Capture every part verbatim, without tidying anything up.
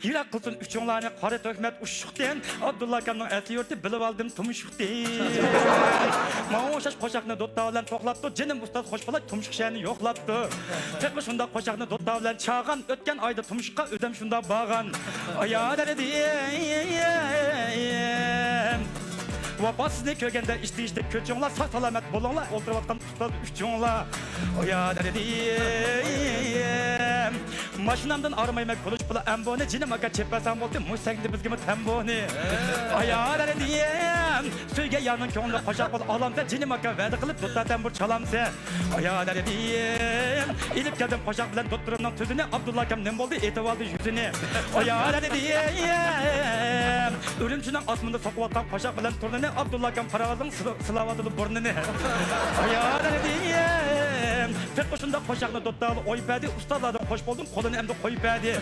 يىراق قىلسۇن ئۈچۈڭلارنى قارا تۆھمەت ئۇششۇقتىن. ئابدۇللا ئاكامنىڭ ئەسلى يۇرتى بىلىۋالدىم تۇمشۇقتىن. ماڭا ئوخشاش قوشاقنى دۇتتا بىلەن توقلاپتۇ. جېنىم ئۇستاز خوش بولاي تۇمشۇق شەھەرنى يوقلاپتۇ. تېخى شۇنداق قوشاقنى دۇتتا بىلەن چاغان. ئۆتكەن ئايدا تۇمشۇققا ئۆزەم شۇنداق بارغان. ئايا دەردىم. ۋاپاسىزنى كۆرگەندە ئىشتىيىشتەك كۆچۈڭلار، ساق سالامەت بولۇڭلار، ئولتۇرۇۋاتقان ئۇستاز ئۈچۈڭلار. ئايا دەردىم. ماشىنامدىن ئارىمايمەن كۇلۇچ پۇلى ئەمبونى، جېنىم ئاكا چېپىۋەرسەڭ بولدى، مۇشۇ سەھنىدە بىزگىمۇ تەمبۇنى. ئايا دەردىم. سۆيگەن يارنىڭ كۆڭلىگە قوشاق بول ئالامسەن، جېنىم ئاكا ۋەدە قىلىپ دۇتتا تەمبۇر چالامسەن. ئايا دەردىم. ئېلىپ كەلدىم قوشاق بىلەن دوتتۇرۇمنىڭ تۈزىنى، ئابدۇللا ئاكام نېمە بولدى ئېتىۋالدى يۈزىنى. ئايا دەردىم. ئۈرۈمچىنىڭ ئاسمىنىدا سوقۇۋاتقان قوشاق بىلەن تۇرنىنى، ئابدۇللا ئاكام پاراۋازنىڭ سىلا-، سىلاۋاتىدۇ بۇرنىنى. ئايا دەردىم. تېخى شۇنداق قوشاقنى دوتتالا ئويۇپ بەردى، ئۇستازلاردىن خوش بولدۇم، قولىنى ئەمدى قويۇپ بەردى.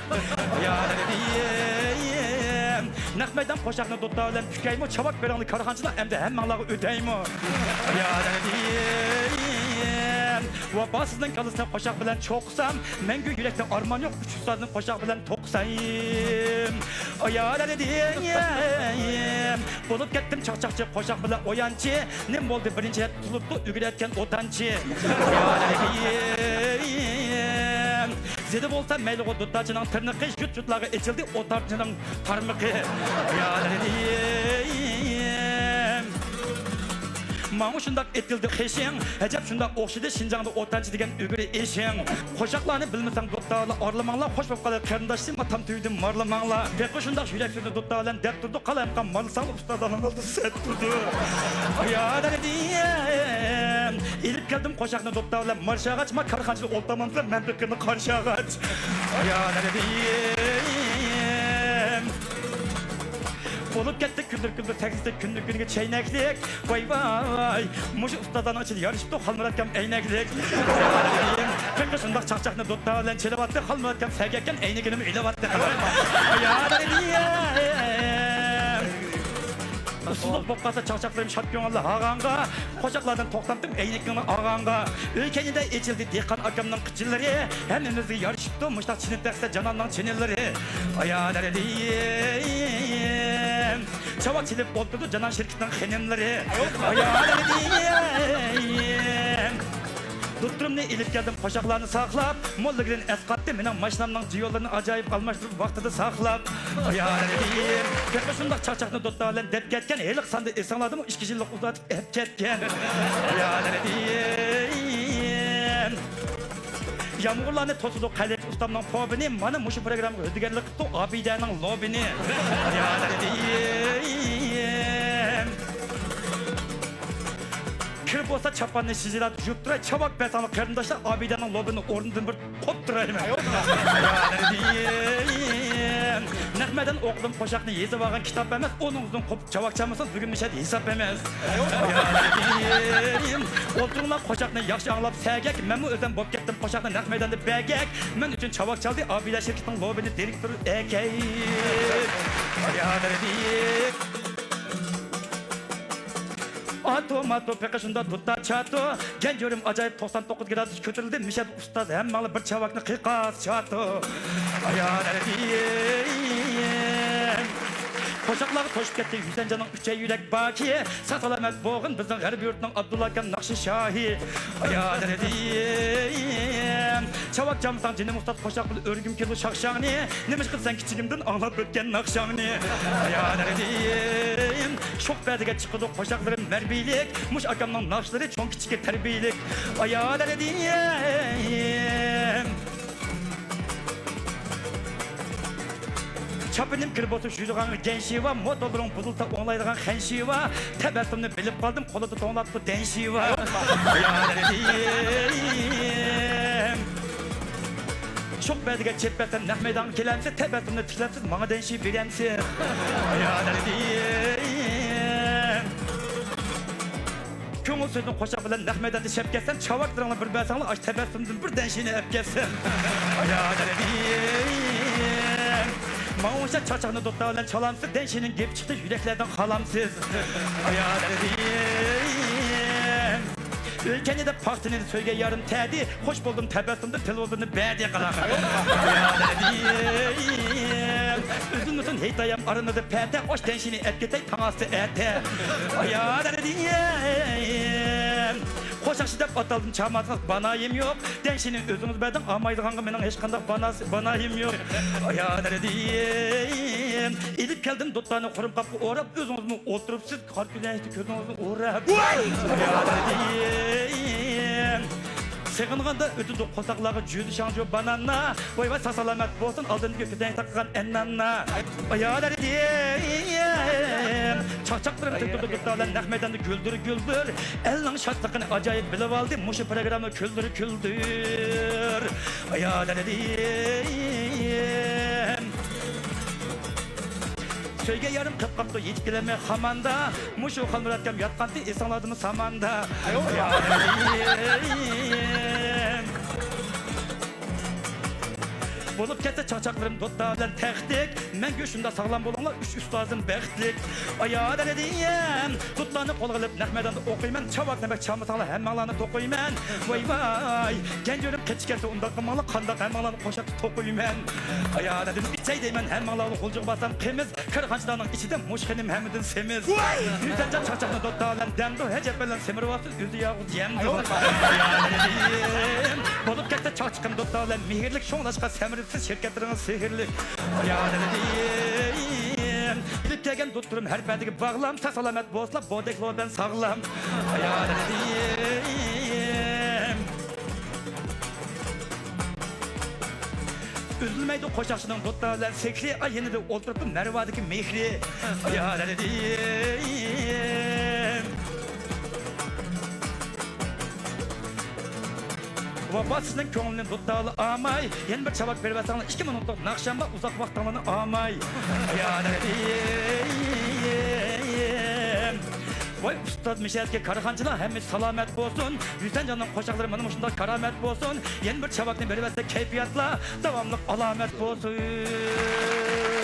ئايا دەردىم. نەق مەيدان قوشاقنى دوتتا بىلەن پۈكەيمۇ، چاۋاك بېرىڭلار كارخانىچىلار، ئەمدى ھەممەڭلارغا ئۆتەيمۇ. ئايا دەردىم. ۋاپاسىزنىڭ كاللىسىنى قوشاق بىلەن چوقۇسام، مەڭگۈ يۈرەكتە ئارمان يوق، ئۈچ ئۇستازنى قوشاق بىلەن توقسايم. ئايا دەردىم. بولۇپ كەتتىم چاقچاقچى قوشاق بىلەن ئويانچى، نېمە بولدى بىرىنچى رەت تۇتۇلۇپتۇ ئۆگىرەتكەن ئوتانچى. ئايا دەردىم. زېدە بولسا مەيلىغۇ دۇتتاچىنىڭ تىرنىقى، يۇرت-يۇرتلارغا ئېچىلدى ئوتانچىنىڭ تارمىقى. ئايا دەردىم. ماڭا شۇنداق ئېتىلدى قېشىڭ، ئەجەب شۇنداق ئوخشىدى شىنجاڭدا ئوتانچى دېگەن ئۈگرە ئېشىڭ. قوشاقلارنى بىلمىسەڭ دوتتالا ئارلىماڭلار، خوش بولۇپ قالاي قېرىنداشلىرىم، تام تۈۋىدىن مارلىماڭلار. تېخى شۇنداق يۈرەك سۆزنى دوتتا بىلەن دەپ تۇردۇق، قالايمىقان مارلىساڭلار ئۇستازلارنىڭ ئالدىدا سەت تۇردۇق. ئايا دەردىم. ئېلىپ كەلدىم قوشاقنى دوپتا بىلەن مارشاغاچ، ما كارخانىچىلار ئولتۇرمامسىلەر، مەن بېقىمنى قارشاغاچ. ئايا دەردىم. بولۇپ كەتتى كۈندۈر كۈندۈر تەكلىتلىك، كۈندىن كۈنگە چەينەكلىك. ۋاي ۋاي، مۇشۇ ئۇستازلارنىڭ ئىچىدە يارىشىپتۇ خالمۇراتكام ئەينەكلىك. ئايا دەردىم. تېخى شۇنداق چاقچاقنى دوپتا بىلەن چېلىۋاتتى، خالمۇراتكام سەگەككەن ئەينىكىنىمۇ ئېلىۋاتتى. ئايا دەردىم. ئۇسسۇلۇق بولۇپ قالسا چاقچاقلىرىم شاد كۆڭۈللۈك ھاغاڭغا، قوشاقلاردىن توختامتىم ئەينىكىڭنى ئاغاڭغا. ئۆي كەينىدە ئېچىلدى دېھقان ئاكامنىڭ قىچىلىرى، ھەممىمىزگە يارىشىپتۇ مۇشتاق چېنە تەخسە جاناننىڭ چېنىلىرى. ئايا دەردىم. چاۋاك چېلىپ ئولتۇرىدۇ جانان شىركىتىنىڭ خېنىملىرى. ئايا دەردىم. دوتتۇرۇمنى ئېلىپ كەلدىم قوشاقلارنى ساقلاپ، موللىگىرىن ئەسقاتتى مېنىڭ ماشىنامنىڭ جىيولىرىنى ئاجايىپ ئالماشتۇرۇپ ۋاقتىدا ساقلاپ. ئايا دەردىم. تېخى شۇنداق چاقچاقنى دوتتا بىلەن دەپ كەتكەن، ھېلىقى ساندا ئېسىڭلاردىمۇ ئىككى يىللىق ئۇزارتىپ ئەپ كەتكەن. ئايا دەردىم. يامغۇرلارنى توسىدۇ قەلەمچى ئۇستامنىڭ پوبىنى، مانا مۇشۇ پروگراممىغا ھۆددىگەرلىك قىپتۇ ئابىدەنىڭ لوبىنى. ئايا دەردىم. كىر بولسا چاپاننى شىجىراتىپ يۇتتۇراي، چاۋاك بەرسەڭلار قېرىنداشلار، ئابىدەننىڭ لوبىنى ئورنىدىن بىر قوپتۇرايمەن. نەق مەيدان ئوقۇدۇم قوشاقنى يېزىۋالغان كىتاب ئەمەس، ئۇنىڭدىن قوپۇپ چاۋاك چالمىسىڭىز بۈگۈن مىشەدە ھېساب ئەمەس. ئولتۇرۇڭلار قوشاقنى ياخشى ئاڭلاپ سەگەك، مەنمۇ ئۆزۈم بولۇپ كەتتىم قوشاقنى نەق مەيداندا بەگەك. مەن ئۈچۈن چاۋاك چالدى ئابىدە شىركىتىنىڭ لوبىنى دىرېكتور ئەكەي. ئاتو ماتو پېقى شۇنداق دۇتتا چاتو. گەنجۈرۈم ئاجايىپ توقسان توققۇز گرادۇس كۆتۈرۈلدى. مىشەد ئۇستاز ھەممەڭلار بىر چاۋاكنى قىقاس چاتو. ئايا دەردىم. قوشاقلارغا توشۇپ كەتتى يۈزەنجاننىڭ ئۈچەي يۈرەك باكى. ساق سالامەت بولغىن بىزنىڭ غەربىي يۇرتنىڭ ئابدۇللا ئاكام ناخشا شاھى. ئايا دەردىم. چاۋاك چالمىساڭ جېنىم ئۇستاز قوشاق بىلەن ئۆرگۈم كېلىدۇ شاخشاڭنى. نېمىشقا دېسەڭ كىچىكىمدىن ئاڭلاپ ئۆتكەن ناخشاڭنى. ئايا دەردىم. شوخ پەردىگە چىقىدۇ قوشاقلىرىم مەربىيلىك. مۇشۇ ئاكامنىڭ ناخشىلىرى چوڭ كىچىككە تەربىيىلىك. ئايا دەردىم. چاپىنىم كىر بولسا شۇيىدىغان گەنشىۋا، موتورلىرىڭ بۇزۇلسا ئوڭلايدىغان خەنشىۋا، تەبەسسۇمنى بىلىپ قالدىم، قولىدا توڭلاپتۇ دەنشىۋا. ئايا دەردىم. شوخ بەدىگە چېپىپ بەرسەم نەق مەيدانغا كېلەمسىز، تەبەسسۇمنى تىكلەمسىز، ماڭا دەنشى بېرەمسىز. ئايا دەردىم. كۆڭۈل سۆزىنى قوشاق بىلەن نەق مەيداندا شەپ كەتسەم، چاۋاكلىرىڭلار بىر بەرسەڭلار، ئاشۇ تەبەسسۇمدىن بىر دەنشىنى ئەپ كەتسەم. ئايا دەردىم. ماڭا ئوخشاش چاقچاقنى دوتتا بىلەن چالامسىز، دەنشىنىڭ گېپى چىقتى، يۈرەكلەردىن قالامسىز. ئايا دەردىم. ئۆلكەننى دەپ پاختىنى سۆيگەن يارىم تەدى، خوش بولدۇم تەبەسسۇمدىن تېلېۋىزورنى بەدى قىلاڭ. ئايا دەردىم. تۇرسۇن ھېيتايام ئارىمىزدا پەتە، ئاش دەنشىنى ئەپ كېتەي تاڭ ئاستى ئەتە. ئايا دەردىيىم، قوشاقچى دەپ ئاتالدىم چاماسىڭىز بانايىم يوق. دەنشىنى ئۆزىڭىز بەردىڭ، ئالمايدىغانغا مېنىڭ ھېچقانداق باناس-، بانايىم يوق. ئايا دەردىيىم، ئېلىپ كەلدىم دوتتانى قۇرۇم قاپقا ئوراپ، ئۆزىڭىزمۇ ئولتۇرۇپسىز. قارا كۆلەڭلىكتە كۆزىڭىزنى ئوراپ. ۋاي! يا دەردىم. سېغىنغاندا ئۆتىدۇ قورساقلارغا جۈدە شاڭجۇ بانانا. ۋاي ۋاي ساق سالامەت بولسۇن ئالدىمدىكى كۆتەڭ تاقىغان ئەننانا. يا دەردىم. چاقچاقلىرىم تۆكۈلدى دۇتتا بىلەن نەق مەيداندا گۈلدۈر گۈلدۈر. ئەلنىڭ شادلىقىنى ئاجايىپ بىلىۋالدى مۇشۇ پروگرامما كۈلدۈر كۈلدۈر. يا دەردىم. سۆيگەن يارىم قېپ قاپتۇ يېتىپ كېلەلمەي خاماندا. مۇشۇ خالمۇراتكام ياتقانتى ئېسىڭلاردىمۇ ساماندا. ئايو. يا دەردىم. بولۇپ كەتسە چاقچاقلىرىم دوتتا بىلەن تەختلىك. مەڭگۈ شۇنداق ساغلام بولۇڭلار، ئۈچ ئۇستازىم بەختلىك. ئايا دەردىم، دوتتانى قولغا ئېلىپ نەق مەيداندا ئوقۇيمەن. چاۋاك دېمەك چالمىساڭلار ھەممەڭلارنى توقۇيمەن. ۋاي ۋاي، گەنجۈرۈم قېچىپ كەتسە ئۇنداق قىلماڭلار، قانداق ھەممەڭلارنى قوشاقتا توقۇيمەن. ئايا دەردىم، ئىچەي دەيمەن ھەممەڭلارغا غۇلجىغا بارسام قىمىز. كارخانىچىلارنىڭ ئىچىدە مۇشۇ خېنىم ھەممىدىن سېمىز. ۋاي! يۈسەنجان چاقچاقنى دوتتا بىلەن دەمدۇ، ھەجەپ بىلەن سېمىرىۋاتسىز، ئۆزى يالغۇز يەمدۇ. ئايو. يا دەردىم. بولۇپ كەتسە چاقچىقىم دوتتا بىلەن مېھىرلىك، شۇڭلاشقا سەمرىپسىز شىركەتلىرىڭىز سېھىرلىك. يا دەردىم. ئېلىپ كەلگەن دوتتۇرۇم ھەر پەدىگە باغلام، ساق سالامەت بولسىلا بودەك لوبەن ساغلام. يا دەردىم. ئۈزۈلمەيدۇ قوشاقچىنىڭ دوتتا بىلەن سېھرى، ئاي يېنىدا ئولتۇرۇپتۇ مەرۋادىكى مېھرى. يا دەردىم. ۋاپاسىزنىڭ كۆڭلىنى دوتتا بىلەن ئالماي، يەنە بىر چاۋاك بېرىۋەتسەڭلار، ئىككى مىنۇتلۇق ناخشام بار، ئۇزاق ۋاقتىڭلارنى ئالماي. يا دەردىم. ۋاي ئۇستاز مىشەدىكى كارخانىچىلار ھەممىسى سالامەت بولسۇن. يۈسەنجاننىڭ قوشاقلىرى مانا مۇشۇنداق كارامەت بولسۇن. يەنە بىر چاۋاكنى بېرىۋەتسە كەيپىياتلار داۋاملىق ئالامەت بولسۇن.